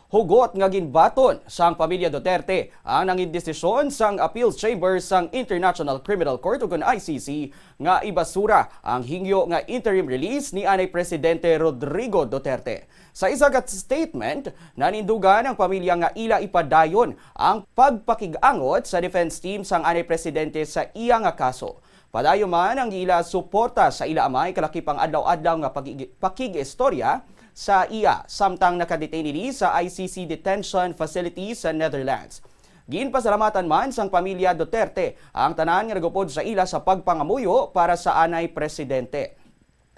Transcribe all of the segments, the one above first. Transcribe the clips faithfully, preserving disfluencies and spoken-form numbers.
Hugot nga ginbaton sang pamilya Duterte ang nangin desisyon sang Appeals Chamber sang International Criminal Court, ukon I C C, nga ibasura ang hingyo nga interim release ni anay Presidente Rodrigo Duterte. Sa isa ka statement, nanindugan ang pamilya nga ila ipadayon ang pagpakig-angot sa defense team sang anay Presidente sa iya nga kaso. Padayon man ang ila suporta sa ila amay kalakip ang adlaw-adlaw nga pagig- pakig-istorya sa iya, samtang nakadetain ini sa I C C detention facility sa Netherlands. Ginpasalamatan man sang pamilya Duterte ang tanan nga nagupod sa ila sa pagpangamuyo para sa anay presidente.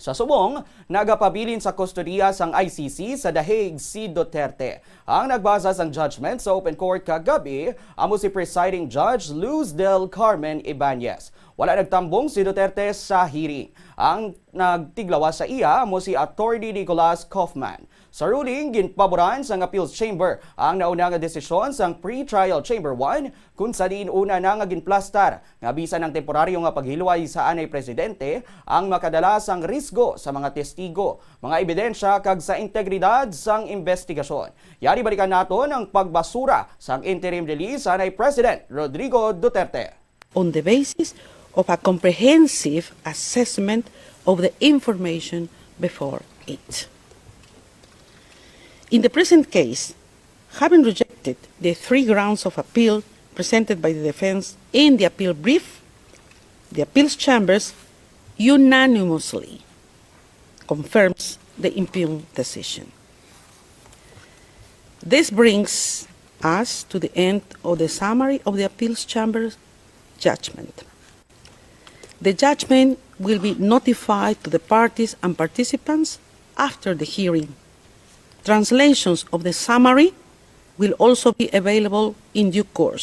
Sa subong, nagapabilin sa kustodiya sang I C C sa The Hague si Duterte. Ang nagbasa sang judgment sa open court kagabi amo si Presiding Judge Luz del Carmen Ibanez. Wala nagtambong si Duterte sa hearing. Ang nagtiglawas sa iya amo si Attorney Nicholas Kaufman. Sa ruling, ginpaboran sang Appeals Chamber ang nauna nga desisyon sang Pretrial Chamber one, kung sa diin una na nga ginplastar nga bisan ang temporaryo nga paghilway sa anay presidente ang makadala sang risgo sa mga testigo, mga ebidensya kag sa integridad sang investigasyon. Yari balikan naton ang pagbasura sang interim release sa anay President Rodrigo Duterte. On the basis of a comprehensive assessment of the information before it. In the present case, having rejected the three grounds of appeal presented by the defense in the appeal brief, the appeals chambers unanimously confirms the impugned decision. This brings us to the end of the summary of the appeals chamber's judgment. The judgment will be notified to the parties and participants after the hearing. Translations of the summary will also be available in due course.